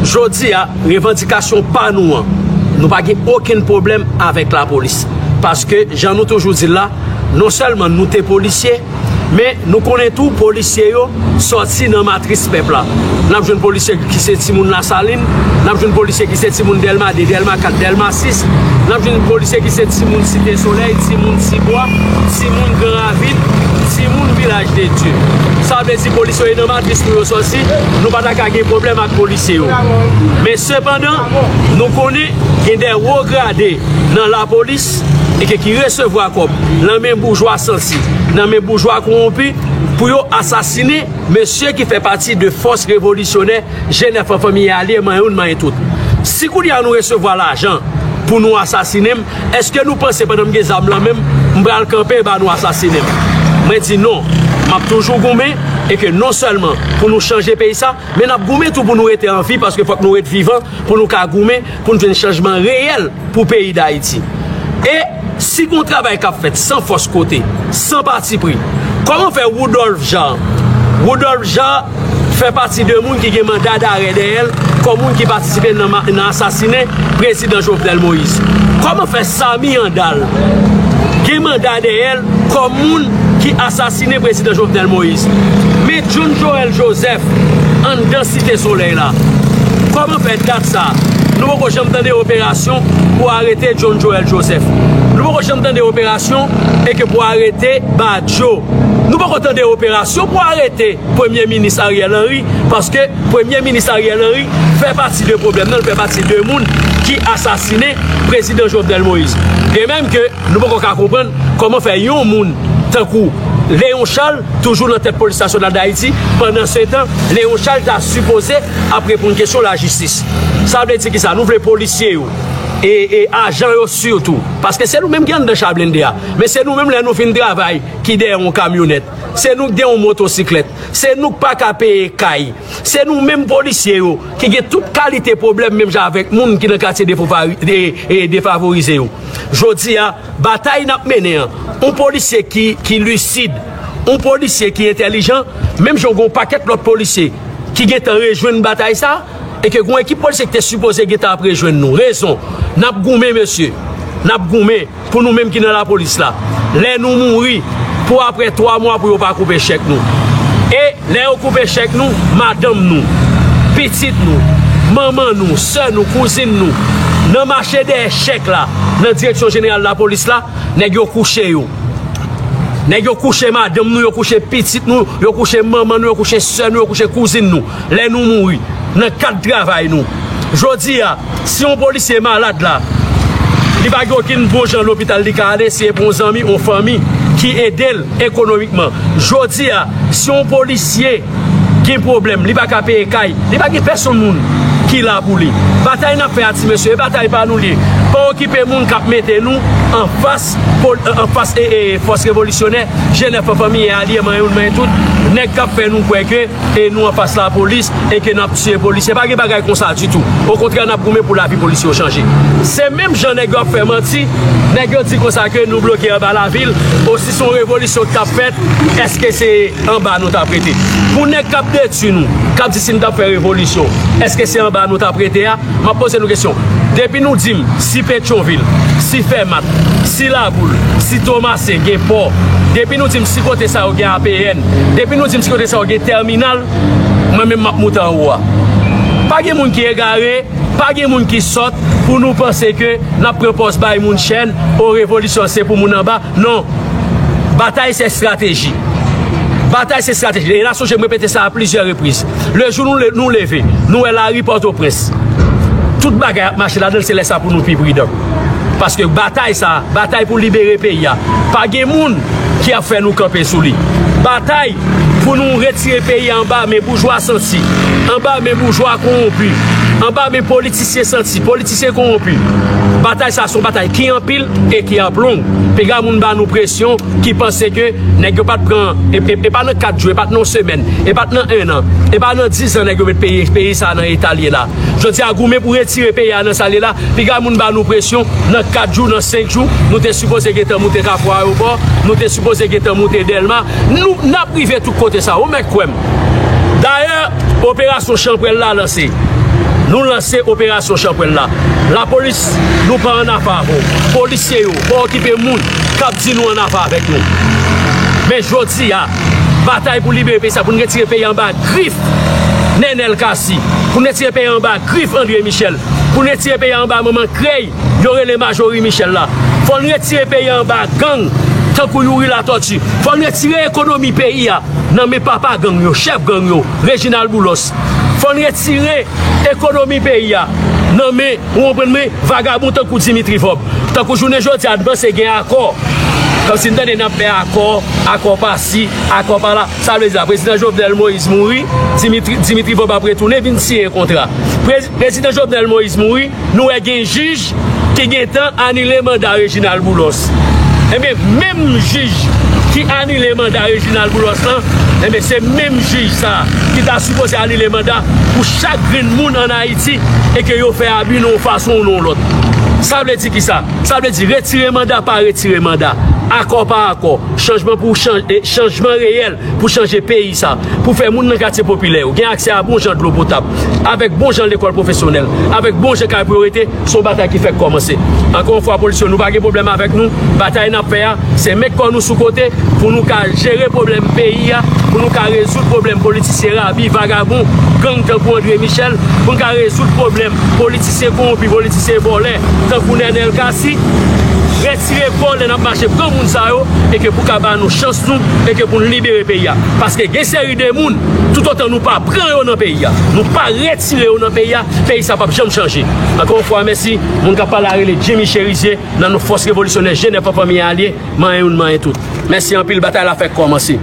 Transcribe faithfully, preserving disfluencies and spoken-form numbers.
Jodi a, revandikasyon pa nou an, nou pa gen okenn pwoblèm avèk lapolis. Paske, jan nou toujou di l la, non sèlman nou te polisye, men nou konnen tou polisye yo sòti nan matris pèp la. N ap jwenn polisye ki se timoun Lasalin, n ap jwenn polisye ki se timoun Dèlma de, Dèlma kat, Dèlma sis, n ap jwenn polisye ki se timoun Site Solèy, timoun Tibwa, timoun Gran Ravin, timoun Vilaj de Dye. Sa vle di polisye yo nan matris pou yo sòti, nou pa ta ka gen pwoblèm ak polisye yo. Men sepandan, nou konnen gen de wo grade nan lapolis e ke ki resevwa kòb nan men boujwa santi, nan men boujwa kowonpi pou yo asasinen mesye ki fè pati de fòs revolisyonè G nèf an fanmi alye manyen youn manyen tout. Si kounye a nou resevwa lajan pou nou asasinen m, èske nou panse pandan m gen zam lan menm, m pral kanpe ba nou asasinen m? Mwen di non, m ap toujou goumen e ke non sèlman pou nou chanje peyi sa, men n ap goumen tou pou nou rete an vi paske fòk nou ret vivan pou nou ka goumen pou n jwenn chanjman reyèl pou peyi Dayiti. E si gon travay k ap fèt san fòs kote, san patipri, kòman fè Woodolphe Jean, Woodolphe Jean fè pati de moun ki gen manda darè dèyè l kòm moun ki patisipe nan, nan asasinen prezidan Jovenel Moïse? Kòman fè Samy Andal gen manda dèyè l kòm moun ki asasinen prezidan Jovenel Moïse? Men John Joel Joseph anndan Site Solèy la. Kòman fè dat sa a, nou poko janm tande operasyon pou arete John Joel Joseph? Nou poko janm tande operasyon e ke pou arete Badio? Nou poko tande operasyon pou arete Premye Minis Ariel Henry, paske Premye Minis Ariel Henry fè pati de pwoblèm nan, l fè pati de moun ki asasinen prezidan Jovenel Moïse. De menm ke nou poko ka konprann kòman fè yon moun tankou Léon Charles toujou nan tèt Polis Nasyonal Dayiti, pandan se tan Léon Charles ta sipoze ap reponn kesyon lajistis. Sa vle di kisa? Nou vle polisye yo e, e ajan yo sitou. Paske se nou menm ki anndan cha blende a. Men se nou menm lè nou fin travay ki dèyè yon kamyonèt. Se nou ki dèyè yon motosiklèt. Se nou k pa ka peye kay. Se nou menm polisye yo ki gen tout kalite pwoblèm menm jan avèk moun ki nan katye defavori-, de-, e, defavorize yo. Jodi a, batay n ap mennen an, yon polisye ki, ki lisid, yon polisye ki entèlijan, menm jan gen yon pakèt lòt polisye ki gentan rejwenn batay sa, e ke gen yon ekip polisye ki te sipoze gentan ap rejwenn nou. Rezon, n ap goumen, mesye. N ap goumen pou nou menm ki nan lapolis la. Lè nou mouri, pou apre twa mwa pou yo pa koupe chèk nou. E lè yo koupe chèk nou, madanm nou, pitit nou, manman nou, sè nou, kouzin nou, nan mache dèyè chèk la, nan direksyon jeneral lapolis la, nèg yo kouche yo. Nèg yo kouche madanm nou, yo kouche pitit nou, yo kouche manman nou, yo kouche sè nou, yo kouche kouzin nou. Lè nou mouri, nan kad travay nou. Jodi a, si yon polisye malad la, li pa gen okenn bon jan lopital li ka ale, si e pa yon zanmi, yon fanmi ki ede l ekonomikman. Jodi a, si yon polisye gen pwoblèm, li pa ka peye kay, li pa gen pèsonn moun ki la pou li. Batay n ap fè a, ti mesye, e batay pa nou li ye. Pa okipe moun k ap mete nou anfas, pol-, anfas e, e, fòs revolisyonè, G nèf an fanmi e alye, manyen youn, manyen tout, nèg k ap fè nou kwè ke e nou anfas lapolis e ke n ap tiye polisye. Pa gen bagay konsa ditou. Okontrè, n ap goumen pou lavi polisye yo chanje. Se menm jan nèg yo ap fè manti, nèg yo di konsa ke nou bloke anba lavil, o si se yon revolisyon k ap fèt, èske se anba nou t ap rete? Pou nèg k ap detwi nou, k ap di si n t ap fè revolisyon, èske se anba nou t ap rete a? M ap poze nou kesyon. Depi nou di m, si Petyonvil, si Fèmat, si Laboul, si Tomasen gen pò, depi nou di m si kote sa yo gen A P N, depi nou di m si kote sa yo gen tèminal, mwen menm m ap moute anwo a. Pa gen moun ki egare, pa gen moun ki sòt pou nou panse ke n ap pran pòz bay moun chèn, o revolisyon se pou moun anba. Non. Batay se estrateji. Batay se estrateji. E n a sonje m repete sa a plizyè repriz. Le jou nou le-, nou leve, nou wè lari Pòtoprens, tout bagay ap mache ladan l, se lè sa pou nou pi pridan. Paske batay sa, batay pou libere peyi a, pa gen moun ki ap fè nou kanpe sou li. Batay pou nou retire peyi a anba men boujwa santi, anba men boujwa kowonpi, anba men politisyen santi, politisyen kowonpi. Batay sa se yon batay ki anpil e ki ap long. Piga moun ba nou presyon ki panse ke nèg yo pa t pran, e, e, e pa nan kat jou, e pa t nan yon semèn, e pa t nan en an, e pa nan diz an nèg yo met peyi, peyi sa nan eta l ye la. Jodi a, goumen pou retire peyi a nan sa l ye la. Piga moun ba nou presyon, nan kat jou, nan senk jou, nou te sipoze gentan moute Kafou Ayewopò, nou te sipoze gentan moute Dèlma. Nou, n ap rive tout kote sa, ou mèt kwè m. Dayè, operasyon Chanprèl la lanse. Nou lanse operasyon Chanpwèl la. Lapolis, nou pa ann afè avè w. Polisye yo, pa okipe moun k ap di nou ann afè avèk nou. Men jodi a, batay pou libere peyi sa, pou n retire peyi anba grif Nenel Cassy, pou n retire peyi anba grif André Michel, pou n retire peyi anba manman krèy yo rele Majorie Michel la. Fò n retire peyi anba gang tankou Youri Latortue. Fò n retire ekonomi peyi a nan men papa gang yo, chèf gang yo, Reginald Boulos. Fò n retire ekonomi peyi a nan men, ou konprann mwen, vagabon tankou Dimitri Vorbe. Tankou jounen jodi a, n panse gen akò. Kòmsi n tande n ap fè akò, akò pa si, akò pa la. Sa vle di la, prezidan Jovenel Moïse mouri, Dimitri, Dimitri Vorbe ap retounen vin siyen kontra. Prez-, prezidan Jovenel Moïse mouri, nou wè gen jij ki gentan anile manda Reginald Boulos. Ebyen, menm jij ki anile manda Reginald Boulos lan, ebyen, se menm jij sa a ki ta sipoze anile manda pou chak grenn moun ann Ayiti e ke yo fè abi nan yon fason ou nan yon lòt. Sa vle di kisa? Sa vle di retire manda pa retire manda, akò pa akò, chanjman pou chanj-, eh, chanjman reyèl pou chanje peyi sa, pou fè moun nan katye popilè yo gen aksè a bon jan dlo potab, avèk bon jan lekòl pwofesyonèl, avèk bon jan kay priyorite, se yon batay ki fèk kòmanse. Ankò yon fwa, polis yo, nou pa gen pwoblèm avèk nou. Batay n ap fè a, se met kò nou sou kote pou nou ka jere pwoblèm peyi a, pou nou ka rezoud pwoblèm politisyen rabi, vagabon, gang tankou André Michel, pou nou ka rezoud pwoblèm politisyen kowonpi, politisyen vòlè tankou Nenel Cassy. Retire kò lè n ap mache pran moun sa yo, e ke pou ka ba nou chans nou, e ke pou n libere peyi a. Paske gen seri de moun, toutotan nou pa pran yo nan peyi a, nou pa retire yo nan peyi a, peyi sa p ap janm chanje. Ankò yon fwa, mèsi. Moun k ap pale a rele Jimmy Cherizier nan non Fòs Revolisyonè G nèf an, Fanmi Alye, manyen youn, manyen tout. Mèsi anpil, batay la fèk kòmanse.